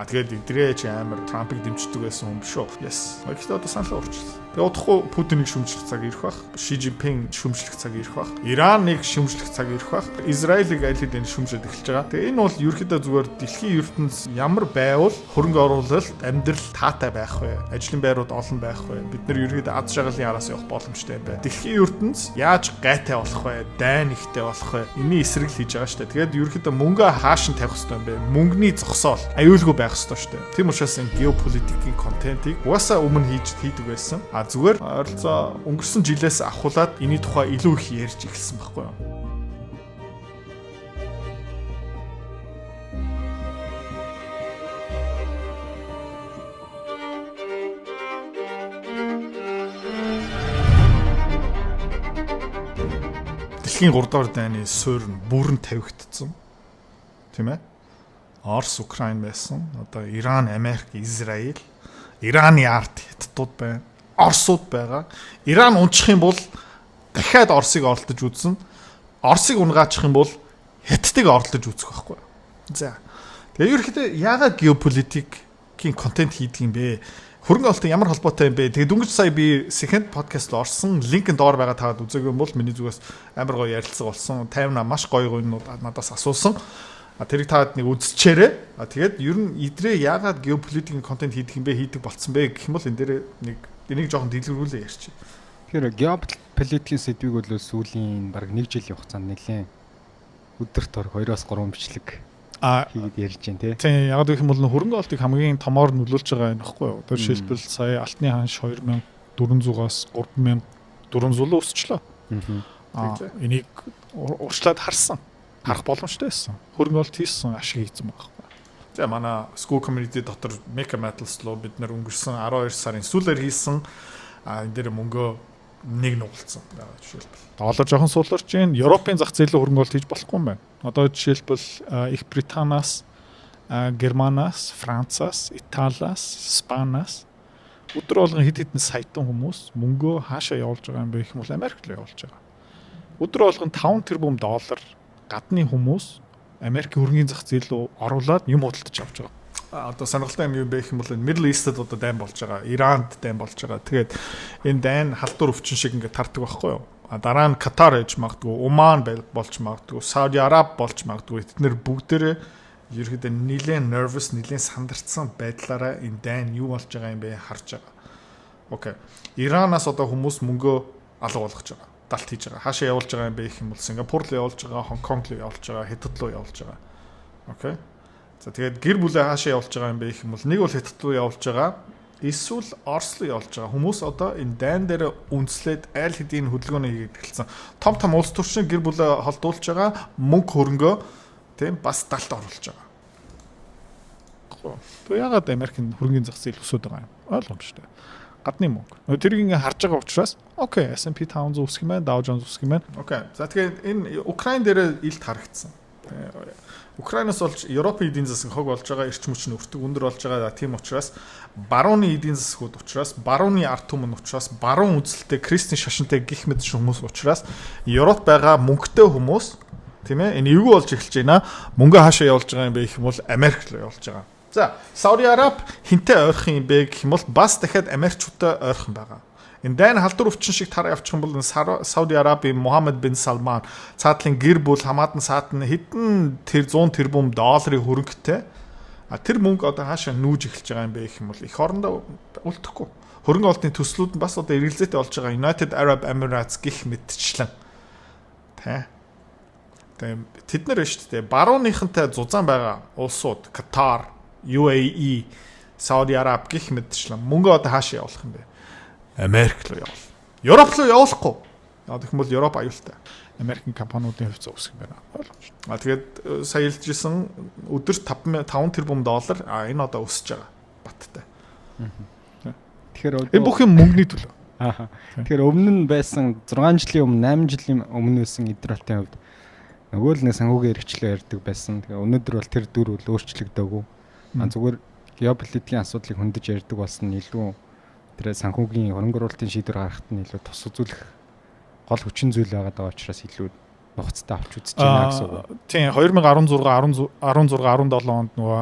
А тэгээд эдрээ чи амар Трампыг дэмждэг байсан хүн биш үү? Yes. Гэхдээ одоо саналаа өөрчилсөн. Тэгээ удахгүй Путинийг шүмжлэх цаг ирэх бах. Ши Жинпин шүмжлэх цаг ирэх бах. Ираныг шүмжлэх цаг ирэх бах. Израилийг аль хэдийн шүмжлээд эхэлж байгаа. Тэгээ энэ бол ерөөхдөө зүгээр дэлхийн ертөнц ямар байвал хөрөнгө оруулалт, амьдрал таатай байх вэ? Ажлын байрууд олон байх вэ? Бид нар ерөөхдөө аз жаргалын араас явах боломжтой юм байна. Дэлхийн ертөнц яаж гайтай болох вэ? Дайн ихтэй болох вэ? Энийн эсрэг л хийж байгаа шүү дээ. Тэгээд ерөөхдөө мөнгө хааш нь тавих хэрэгтэй юм бэ? Мөнгөний зогсоол аюулгүй байх хэрэгтэй шүү дээ. Тийм учраас энэ геополитикийн контентыг угаасаа өмнө хийж хийдэг байсан. А зүгээр ойролцоо өнгөрсөн жилээс ахуулаад энэний тухай илүү их ярьж эхэлсэн байхгүй юу? Дэлхийн 3 дугаар дайны суурь нь бүрэн тавигдсан. Тийм ээ? Орос, Украин байсан. Одоо Иран, Америк, Израиль, Ираны ард хятадууд байна. Оросууд байгаа. Иран унчих юм бол дахиад Оросыг оролдож үзнэ. Оросыг унгаачих юм бол Хятадыг оролдож үзэх байхгүй. За. Тэгээ ерөнхийдөө яагаад геополитикийн контент хийдэг юм бэ? Хөрөнгө оруулалтын ямар холбоотой юм бэ? Тэгээ дөнгөж сая би Second podcast руу орсон. Линк нь доор байгаа, таад үзээгүй юм бол миний зүгээс амар гоё ярилцлага болсон. 50 маш гоё гоёнууд надаас асуусан. А тэрийг таад нэг үзчихээрэй. А тэгээд ер нь идрээ яагаад геополитикийн контент хийдэг юм бэ, хийдэг болцсон бэ гэх юм бол энэ дээр нэг энийг жоохон дэлгэрүүлээ ярьчих. Тэгэхээр геополитикийн сэдвийг бол сүүлийн бараг 1 жилийн хугацаанд нэлээд өдөрт орох 2-3 бичлэг хийгээд ярьж байна тий. Тийм, яагаад гэх юм бол хөрөнгө оруулалтыг хамгийн томоор нөлөөлж байгаа юм баггүй юу? Одоо жишээлбэл сая алтны ханш 2400-аас 3400 руу өсчлөө. Энийг урьдчилаад харсан. Харах боломжтой байсан. Хөрөнгө оруулалт хийсэн, ашиг хийсэн байгаа байхгүй. За, манай School Community дотор Mega Metals руу бид нэр өнгөрсөн 12 сарын сүүлээр хийсэн, энэ дээр мөнгөө нэг нугалцсан байгаа жишээлбэл. Доллар жоохон сууларч байна. Европын зах зээл рүү хөрөнгө оруулалт хийж болохгүй юм байна. Одоо жишээлбэл Их Британаас, Германаас, Францаас, Италиас, Испаниас өдөр болгон хэд хэдэн саятан хүмүүс мөнгөө хаашаа явуулж байгаа юм бэ гэх юм бол Америк руу явуулж байгаа. Өдөр болгон 5 тэрбум доллар гадны хүмүүс Америкийн хөрөнгөний зах зээл рүү оруулаад юм худалдаж авч байгаа. Одоо сонирхолтой юм юу бэ гэх юм бол Middle East-д одоо дайн болж байгаа. Иранд дайн болж байгаа. Тэгээд энэ дайн халдвар өвчин шиг ингээд тардаг байхгүй юу? А дараа нь Катар ээж магадгүй, Оман болж магадгүй, Сауди Араб болж магадгүй. Тэд нэр бүгдээрээ ерөөдөө нэлээд nervous, нэлээд сандарцсан байдлаараа энэ дайн юу болж байгаа юм бэ харж байгаа. Okay. Иранаас одоо хүмүүс мөнгөө алга болгож байгаа. Далт хийж байгаа. Хаашаа явуулж байгаа юм бэ гэх юм бол Сингапур руу явуулж байгаа, Хонконг руу явуулж байгаа, Хятад руу явуулж байгаа. Okay. За, тэгээд гэр бүлээ хаашаа явуулж байгаа юм бэ гэх юм бол нэг бол Хятад руу явуулж байгаа. Эсвэл Орос руу явуулж байгаа. Хүмүүс одоо энэ дайн дээр үндэслээд аль хэдийн хөдөлгөөнөө хийгээд эхэлсэн. Том том улс төрчин гэр бүлээ холдуулж байгаа, мөнгө хөрөнгөө тийм бас далд оруулж байгаа. Тэгээ яагаад Америкийн хөрөнгөний зах зээл өсөд байгаа юм? Ойлгомжтой. Гадны мөнгө. Тэрийг ингээ харж байгаа учраас okay, S&P 500 өсөх юм байна, Dow Jones өсөх юм байна. Okay. За, тэгээд энэ Украин дээр илт харагдсан. Украинаас болж Европын эдийн засаг хог болж байгаа, эрчим хүч нь өртөг өндөр болж байгаа. Тийм учраас барууны эдийн засгууд учраас, барууны ард түмэн учраас, баруун үзэлтэй, христийн шашинтай гих мэт хүмүүс учраас Европ байгаа мөнгөтэй хүмүүс, тийм ээ, энэ эвгүй болж эхэлж байна. Мөнгө хаашаа явуулж байгаа юм бэ гэх юм бол Америк руу явуулж байгаа. За, Сауди Араб хинтээ ойрхон юм бэ гэх юм бол бас дахиад Америкчуудтай ойрхон байгаа. Энэ дайн халдвар өвчин шиг тараа явчих юм бол Сауди Арабийн Мухаммед бин Салман цаатлын гэр бүл хамаатан саатан хэдэн тэр 100 тэрбум долларын хөрөнгөтэй. А тэр мөнгө одоо хаашаа нүүж эхэлж байгаа юм бэ гэх юм бол эх орондоо үлдэхгүй. Хөрөнгө оруулалтын төслүүд нь бас одоо эргэлзээтэй болж байгаа United Arab Emirates гих мэтчлэн. Тэ. Тэгээ тэд нар шүү дээ. Барууныхантай зузаан байгаа улсууд Катар, UAE, Сауди Араб гих мэтчлэн мөнгө одоо хаашаа явуулах юм бэ? Америк руу явуул. Европ руу явуулахгүй. Яг гэх юм бол Европ аюултай. Америкийн компаниудын хувьцаа өсөх юм байна. Ойлгомжтой. А тэгээд сая хэлжсэн өдөрт 5 5 тэрбум доллар, а энэ одоо өсөж байгаа. Баттай. Тэгэхээр энэ бүх юм мөнгөний төлөө. Аа. Тэгэхээр өмнө нь байсан 6 жилийн өмнө, 8 жилийн өмнө байсан эдгээр хувьд нөгөө л нэг санхүүгийн эрхчлөө ярьдаг байсан. Тэгээ өнөөдөр бол тэр дүр бол өөрчлөгдөөгүй. А зүгээр геополитикийн асуудлыг хөндөж ярьдаг болсон нь илүү тэр санхүүгийн хөрөнгө оруулалтын шийдвэр гаргахад нь илүү тус үзүүлэх гол хүчин зүйл байгаад байгаа учраас илүү нухацтай авч үзэж байна гэсэн үг. Тийм, 2016 16 17 онд нөгөө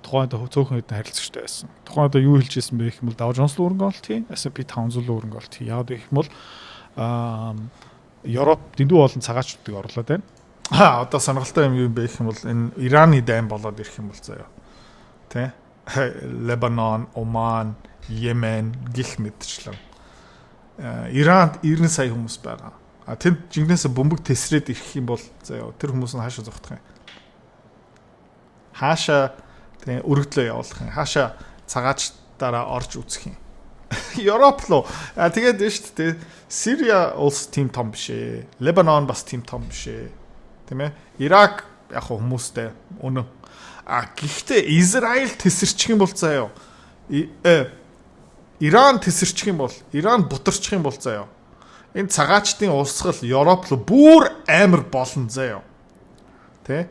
Тухайн үед цөөхөн хэдэн харилцагчтай байсан. Тухайн үед юу хэлж ирсэн бэ гэх юм бол Dow Jones руу хөрөнгө оруулалт хий, S&P 500 руу хөрөнгө оруулалт хий. Яг гэх юм бол Европ дэндүү олон цагаачдыг орлоод байна. Одоо сонирхолтой юм юу бэ гэх юм бол энэ Ираны дайн болоод ирэх юм бол заяа. Тэ? Лебанон, Оман, Йемен гих мэтчлэн. Иранд 90 сая хүмүүс байгаа. А тэнд жинхнээсээ бөмбөг тесрээд ирэх юм бол заяа, тэр хүмүүс нь хаашаа зогтох юм? Хаашаа тийм өргөдлөө явуулах юм? Хаашаа цагаачдаараа орж үзэх юм? Европ руу. А тэгээд нь шүү дээ. Сирия улс тийм том биш ээ. Лебанон бас тийм том биш ээ. Тийм ээ. Ирак яг хүмүүстэй үнэн. А гэхдээ Израиль тесэрчих юм бол заяа. Иран тесэрчих юм бол, Иран бутарчих юм бол заяа. Энэ цагаачдын урсгал Европ руу бүр амар болно заяа. Тэ?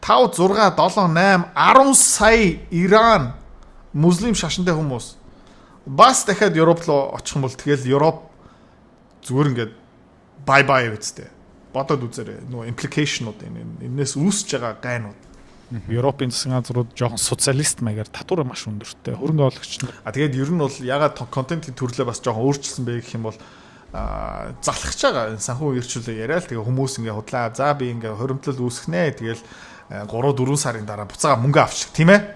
5 6 7 8 10 сая Иран муслим шашинтай хүмүүс бас дахиад Европ руу очих юм бол тэгэл Европ зүгээр ингээд bye bye үсттэй. Бодоод үзээрэй. Нөгөө implication ууд, энэ энэс үүсэж байгаа гайнууд. Европын засгийн газрууд жоохон социалист маягаар татвар маш өндөртэй. Хөрөнгө оруулагч нар. А тэгээд ер нь бол ягаад контентын төрлөө бас жоохон өөрчилсөн бэ гэх юм бол залхаж байгаа санхүү эрхчлөө яриа л, тэгээ хүмүүс ингээ худлаа, за би ингээ хоримтлал үүсгэнэ, тэгэл 3 4 сарын дараа буцаага мөнгө авчих, тийм ээ,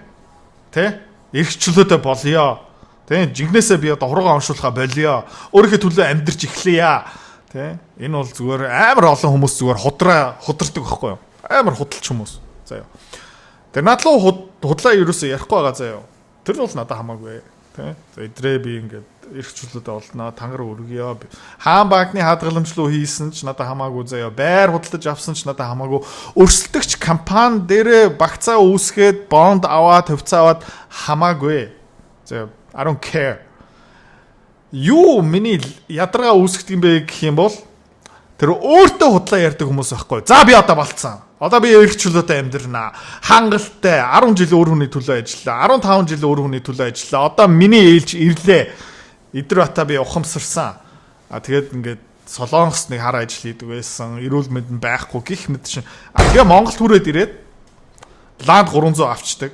тэ, эрх чөлөөтэй болёо, тэ, жинхнээсээ би одоо хуруугаа уншуулахаа болёо, өөрийнхөө төлөө амьдарч эхлэе, тэ. Энэ бол зүгээр амар олон хүмүүс зүгээр худраа худардаг байхгүй юу, амар худалч хүмүүс заяа. Тэр над руу худлаа ерөөсөө ярихгүй байгаа заяа. Тэр нь бол надад хамаагүй, тэ. За, эдрээ би ингээд эрх чөлөөтэй болно, тангар өргөё. Хаан банкны хадгаламжлуу хийсэн ч надад хамаагүй заяа. Байр худалдаж авсан ч надад хамаагүй. Өрсөлдөгч компани дээрээ багцаа үүсгээд бонд аваад, хувьцаа аваад хамаагүй. Заяа, I don't care. Юу миний ядаргаа үүсгдэг юм бэ гэх юм бол тэр өөртөө худлаа ярьдаг хүмүүс байхгүй. За, би одоо болцсон. Одоо би эрх чөлөөтэй амьдрнаа. Хангалттай 10 жил өөр хүний төлөө ажиллаа. 15 жил өөр хүний төлөө ажиллаа. Одоо миний ээлж ирлээ. Эдэр бата би ухамсарсан. А тэгээд ингээд Солонгос нэг хар ажил хийдэг байсан. Эрүүл мэнд нь байхгүй гих мэт шин. А тэгээ Монгол хүрээд ирээд Ланд 300 авчдаг.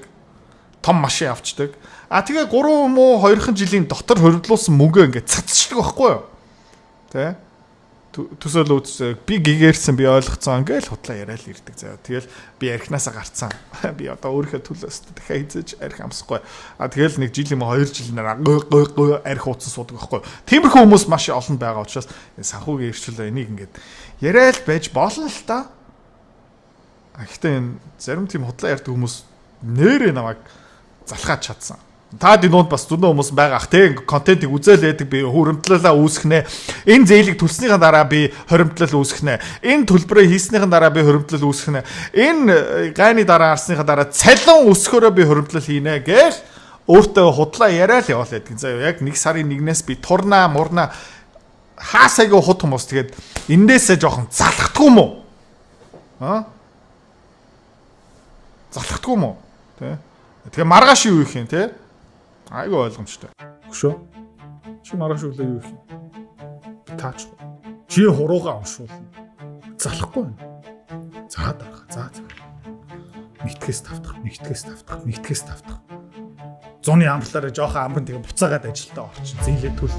Том машин авчдаг. А тэгээ 3 муу 2хан жилийн дотор хоригдлуулсан мөнгөө ингээд цацчихдаг байхгүй юу? Тэ? Төсөөл үз, би гэгэрсэн, би ойлгоцсон ингээл худлаа яриад л ирдэг заяа. Тэгэл би архинаасаа гарцсан. Би одоо өөрийнхөө төлөөс дахиад хизээж архи амсахгүй. А тэгэл нэг жил юм уу 2 жил нараа гой гой гой архи ууцсан суудаг байхгүй. Тиймэрхүү хүмүүс маш олон байгаа учраас санхүүгийн эрхчлөө энийг ингээд яриад байж болно л та. А гэхдээ энэ зарим тийм худлаа ярьдаг хүмүүс нэрээ намайг залхаад чадсан. Та динууд бас зөндөө хүмүүс байгаа ах, те, контентыг үзэл байдаг, би хөрөмтлөлөө үүсгэнэ. Энэ зээлийг төлснийхаа дараа би хоримтлал үүсгэнэ. Энэ төлбөрөө хийснийхэн дараа би хоримтлал үүсгэнэ. Энэ гайны дараа арсныхаа дараа цалин өсгөхөөрөө би хоримтлал хийнэ гээл өөртөө худлаа яриа л яваал байдаг. Заяа, яг нэг сарын нэгнээс би турнаа мурнаа хаасайгүй худ хүмүүс тэгээд эндээсээ жоохон залхдаггүй юм уу? Аа? Залхдаггүй юм уу? Тэ? Тэгээ маргааш юу их юм, те? Айгүй ойлгомжтой. Хөшөө. Чи маргааш өглөө юу их юм? Таач. Чи хуруугаа уншуулна. Залахгүй байна. За, дарга. За за. Нэгтгэс тавтах, нэгтгэс тавтах, нэгтгэс тавтах. Зуны амтлаараа жоохон амран, тэгээ буцаагаад ажилдаа орчин. Зээлээ төл.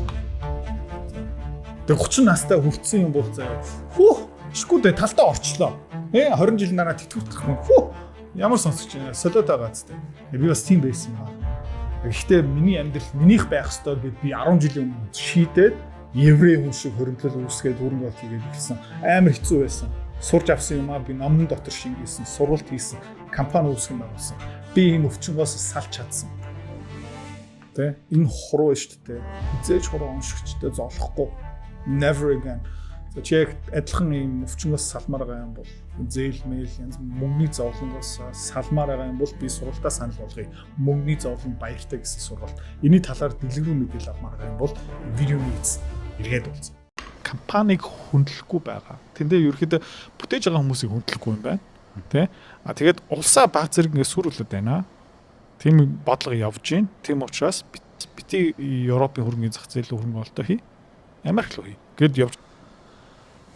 Тэгээ 30 настай хүртсэн юм бол заяа. Хүү, шгүй дээ, талтаа орчлоо. 20 жилийн дараа тэтгэврт гарах юм. Хүү, ямар сонсогч байна. Солиод байгаа зү. Би бас тийм байсан юм аа. Гэхдээ миний амьдрал минийх байх ёстой гэд би 10 жилийн өмнө шийдээд еврей хүн шиг хоригдлол үүсгээд хөрөнгө оруулалт хийгээд эхэлсэн. Амар хэцүү байсан. Сурж авсан юм аа би номон дотор шингээсэн, сургалт хийсэн, компани үүсгэн байгуулсан. Би энэ өвчнгөөс салж чадсан. Тэ? Энэ хуруу шүү дээ. Хизээж хуруу уншигчтай золохгүй. Never again. За, чи яг адилхан ийм өвчнгөөс салмаар байгаа юм бол, зээл мэйл янз мөнгөний зовлонгоос салмаар байгаа юм бол би сургалтаа санал болгоё. Мөнгөний зовлон баяртай гэсэн сургалт. Энэний талаар дэлгэрэнгүй мэдээлэл авмаар байгаа юм бол видеоны эц эргээд уулзсан. Компанийг хүндлэхгүй байгаа. Тэндээ ерөөхдөө бүтээж байгаа хүмүүсийг хүндлэхгүй юм байна. Тэ? А тэгээд улсаа баг зэрэг ингэ сүрүүлээд байна. Тийм бодлого явж гин. Тийм учраас бити Европын хөрөнгөний зах зээл рүү хөрөнгө оруулалтаа хий. Америк руу хий. Гэд явж.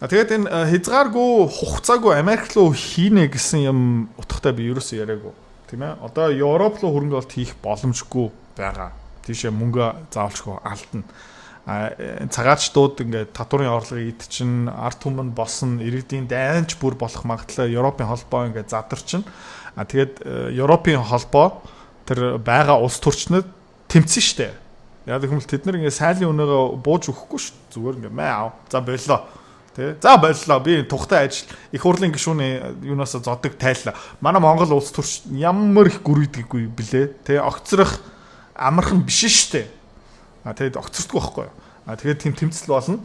А тэгээд энэ хязгааргүй хугацаагүй Америк руу хийнэ гэсэн юм утгатай би ерөөсөө яриаггүй. Тийм ээ. Одоо Европ руу хөрөнгө оруулалт хийх боломжгүй байгаа. Тийшээ мөнгө заавалчгүй алдна. Цагаачдууд ингээд татварын орлогыг идчин, ард түмэн босно, иргэдийн дайнч бүр болох магадлал Европын холбоо ингээд задарчин. А тэгээд Европын холбоо тэр байгаа улс төрчнөд тэмцэн штэ. Яг гэвэл тэд нар ингээд сайлын үнэгээ бууж өгөхгүй ш. Зүгээр ингээд мэ аав. За боллоо. Тэ? За боллоо. Би тухтай ажил их хурлын гишүүний юунаас зодог тайлаа. Манай Монгол улс төрч ямар их гүрийдэггүй блэ? Тэ? Огцрох амархан биш штэ. А тэгээд огцордгүй байхгүй юу? А тэгээд тийм тэмцэл болно.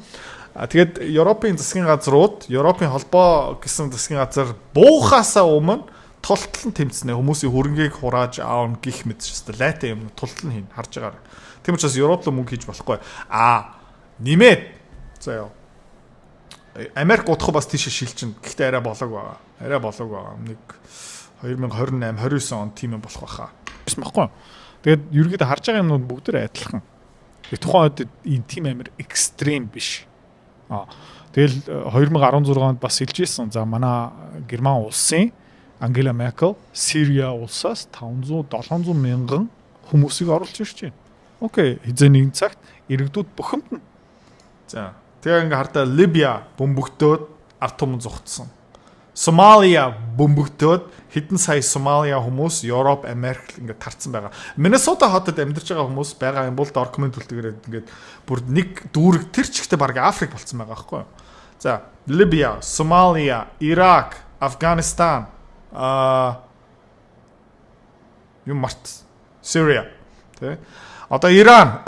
А тэгээд Европын засгийн газрууд, Европын холбоо гэсэн засгийн газар буухаасаа өмнө тултал нь тэмцнэ. Хүмүүсийн хөрөнгийг хурааж аавна гих мэт ч өстой лайтай юм тултал нь хийн харж байгаарай. Тийм учраас Европ руу мөнгө хийж болохгүй. А нэмээд за яа. Америк удахгүй бас тийшээ шилжинэ. Гэхдээ арай болоог байгаа. Арай болоог байгаа. Нэг 2028 29 он тийм юм болох байхаа. Гэсэн баггүй. Тэгээд ерөнхийдөө харж байгаа юмнууд бүгд л адилхан. Тэгээ тухайн үед ийм тийм амир extreme биш. Аа тэгэл 2016 онд бас хэлж ирсэн. За манай Герман улсын Ангела Меркель Сирия улсаас 500 700 мянган хүмүүсийг оруулж ирж байна. Okay, хизээ нэгэн цагт иргэдүүд бухимдна. За тэгээ ингээ хардаа Либия бөмбөгдөөд ард түмэн зугтсан. Сомалиа бөмбөгдөөд хэдэн сая Сомалиа хүмүүс Европ, Америк ингээд тарцсан байгаа. Миннесота хотод амьдарч байгаа хүмүүс байгаа юм бол документ үлдээгээрээ ингээд бүр нэг дүүрэг тэр чигтээ баг Африк болцсон байгаа байхгүй юу? За, Либия, Сомалиа, Ирак, Афганистан, юм март Сирия тий. Одоо Иран.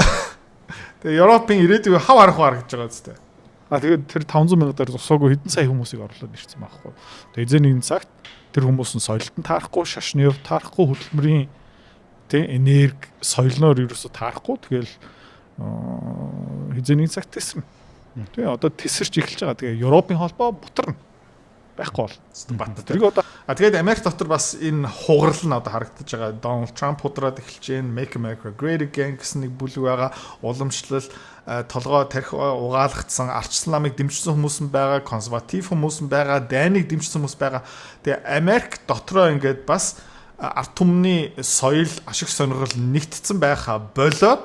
Тэгээ Европын ирээдүйг хав арах харагдаж байгаа зү. А тэгээд тэр 500 мянга дээр зогсоогүй хэдэн сая хүмүүсийг орлоод ирсэн байхгүй. Тэгээд эзэн нэгэн цагт тэр хүмүүс нь соёлд нь таарахгүй, шашны хувьд таарахгүй, хөдөлмөрийн тий энерги соёлноор ерөөсө таарахгүй. Тэгэл хэзээ нэгэн цагт тэсэрнэ. Тий одоо тэсэрч эхэлж байгаа. Тэгээ Европын холбоо бутарна. Байхгүй бол. Бат. Тэрийг одоо а тэгээд Америк дотор бас энэ хугарал нь одоо харагдаж байгаа. Дональд Трамп худраад эхэлж байна. Make America Great Again гэсэн нэг бүлэг байгаа. Уламжлал толгой тархи угаалгацсан арчсан ламыг дэмжсэн хүмүүс нь байгаа, консерватив хүмүүс нь байгаа, дайныг дэмжсэн хүмүүс байгаа. Тэгээ Америк дотроо ингээд бас ард түмний соёл, ашиг сонирхол нэгтцэн байхаа болоод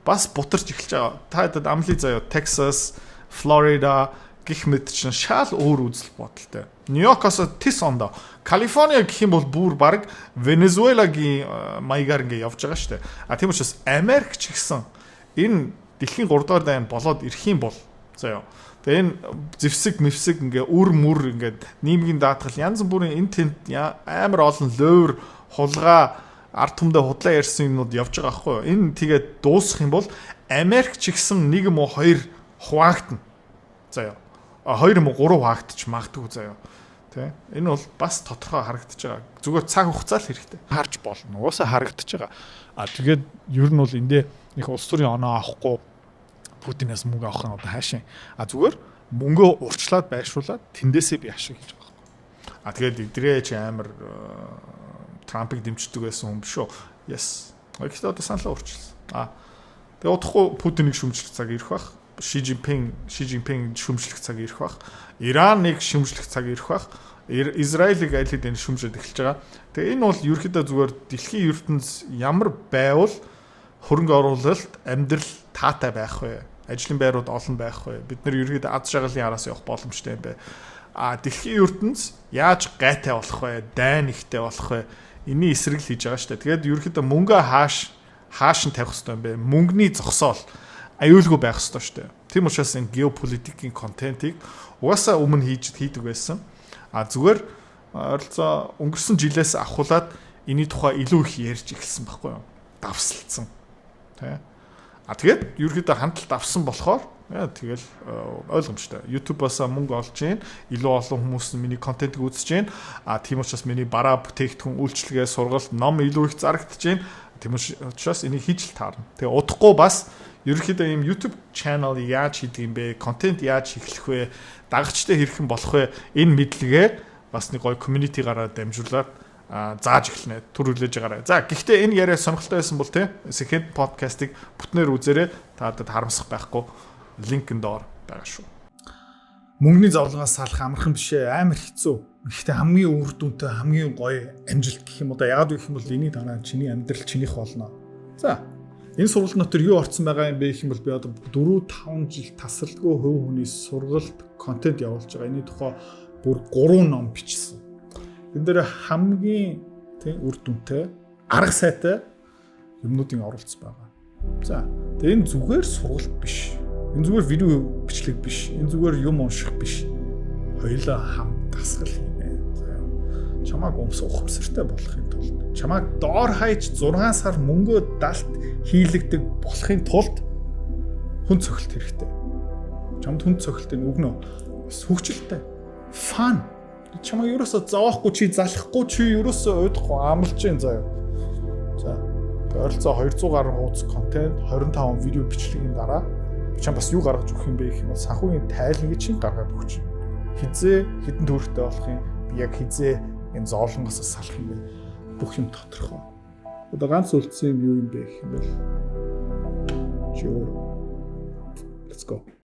бас бутарч эхэлж байгаа. Та хэд амлий заяа Texas, Florida гих мэт чинь шал өөр үзэл бодолтой. Нью-Йоркоос тис ондоо Калифорниа гэх юм бол бүр баг Венесуэлагийн маягаар ингээ явж байгаа шүү дээ. А тийм учраас Америк ч гэсэн энэ дэлхийн 3 дугаар дайн болоод ирэх юм бол заяа. Тэгээ энэ зэвсэг мэвсэг ингээ үр мүр ингээд нийгмийн даатгал янз бүрийн энэ тэнд амар олон ловр хулгай ард түмдээ худлаа ярьсан юмнууд явж байгаа байхгүй юу? Энэ тэгээд дуусах юм бол Америк ч гэсэн нэг юм уу хоёр хуваагдана. Заяа. 2 юм уу 3 хуваагдчих магадгүй заяа. Тэ? Энэ бол бас тодорхой харагдаж байгаа. Зүгээр цаг хугацаа л хэрэгтэй. Харж болно. Угаасаа харагдаж байгаа. А тэгээд ер нь бол эндээ их улс төрийн оноо авахгүй Путинээс мөнгө авах нь одоо хаашаа. А зүгээр мөнгөө урьдчилаад байршуулад тэндээсээ би ашиг хийж байгаа байхгүй. А тэгээд эдрээ чи амар Трампыг дэмждэг байсан хүн биш үү? Yes. Гэхдээ одоо саналаа өөрчилсөн. А тэгээд удахгүй Путинийг шүмжлэх цаг ирэх бах. Ши Жинпинг шүмжлэх цаг ирэх бах. Ираныг шүмжлэх цаг ирэх бах. Израилийг аль хэдийн шүмжлээд эхэлж байгаа. Тэгээ энэ бол ерөөхдөө зүгээр дэлхийн ертөнц ямар байвал хөрөнгө оруулалт, амьдрал таатай байх вэ? Ажлын байрууд олон байх вэ? Бид нар ерөөхдөө аз жаргалын араас явах боломжтой юм бэ? А дэлхийн ертөнц яаж гайтай болох вэ? Дайн ихтэй болох вэ? Энийн эсрэг л хийж байгаа шүү дээ. Тэгээд ерөөхдөө мөнгө хааш нь тавих хэрэгтэй юм бэ? Мөнгөний зогсоол аюулгүй байх хэрэгтэй шүү дээ. Тийм учраас энэ геополитикийн контентийг угаасаа өмнө хийдэг байсан. А зүгээр ойролцоо өнгөрсөн жилээс ахуулаад энэний тухай илүү их ярьж эхэлсэн байхгүй юу? Давсалцсан. Тэ. А тэгээд ерөөхдөө хандлт авсан болохоор тэгэл ойлгомжтой. YouTube-аас мөнгө олж гин, илүү олон хүмүүс нь миний контентыг үзэж гин. А тийм учраас миний бараа бүтээгдэхүүн, үйлчилгээ, сургалт, ном илүү их зарагдаж гин. Тийм учраас энийг хийж л таарна. Тэгээ удахгүй бас ерөнхийдөө ийм YouTube channel яаж хийдэг юм бэ? Контент яаж эхлэх вэ? Дагагчтай хэрхэн болох вэ? Энэ мэдлэгээ бас нэг гоё community гараад дамжуулаад зааж эхэлнэ. Түр хүлээж байгаарай. За гэхдээ энэ яриа сонирхолтой байсан бол те Second podcast-ыг бүтнээр үзээрэй. Та надад харамсах байхгүй. Линк энэ доор байгаа шүү. Мөнгөний зовлонгоос салах амархан биш ээ, амар хэцүү. Гэхдээ хамгийн үр дүнтэй, хамгийн гоё амжилт гэх юм уу да. Яагаад гэх юм бол энэний дараа чиний амьдрал чинийх болно. За, энэ сургалт дотор юу орсон байгаа юм бэ гэх юм бол би одоо 4 5 жил тасралтгүй хувь хүний сургалт контент явуулж байгаа. Энэний тухай бүр 3 ном бичсэн. Энэ дээр хамгийн тийм үр дүнтэй, арга сайтай юмнуудыг оруулсан байгаа. За, тэгээ энэ зүгээр сургалт биш. Энэ зүгээр видео бичлэг биш. Энэ зүгээр юм унших биш. Хоёулаа хамт дасгал хийнэ. За. Чамааг ухамсартай болохын тулд, чамааг доор хаяж 6 сар мөнгөө далд хийлэгдэг болохын тулд хүн цохилт хэрэгтэй. Чамд хүн цохилтыг өгнө. Бас хөгжилтэй. Fun. Чамааг ерөөсөө зовоохгүй, чи залахгүй, чи ерөөсөө уйдахгүй амлж гин заяа. За. Ойролцоо 200 гаруй хуудас контент, 25 видео бичлэгийн дараа чам бас юу гаргаж өгөх юм бэ гэх юм бол санхүүгийн тайлангийг чинь гаргаад өгч. Хизээ хэдэн төгрөгтэй болох юм, би яг хизээ энэ зовлонгоос салах юм бэ? Бүх юм тодорхой. Одоо ганц үлдсэн юм юу юм бэ гэх юм бол чи өөрөө. Let's go.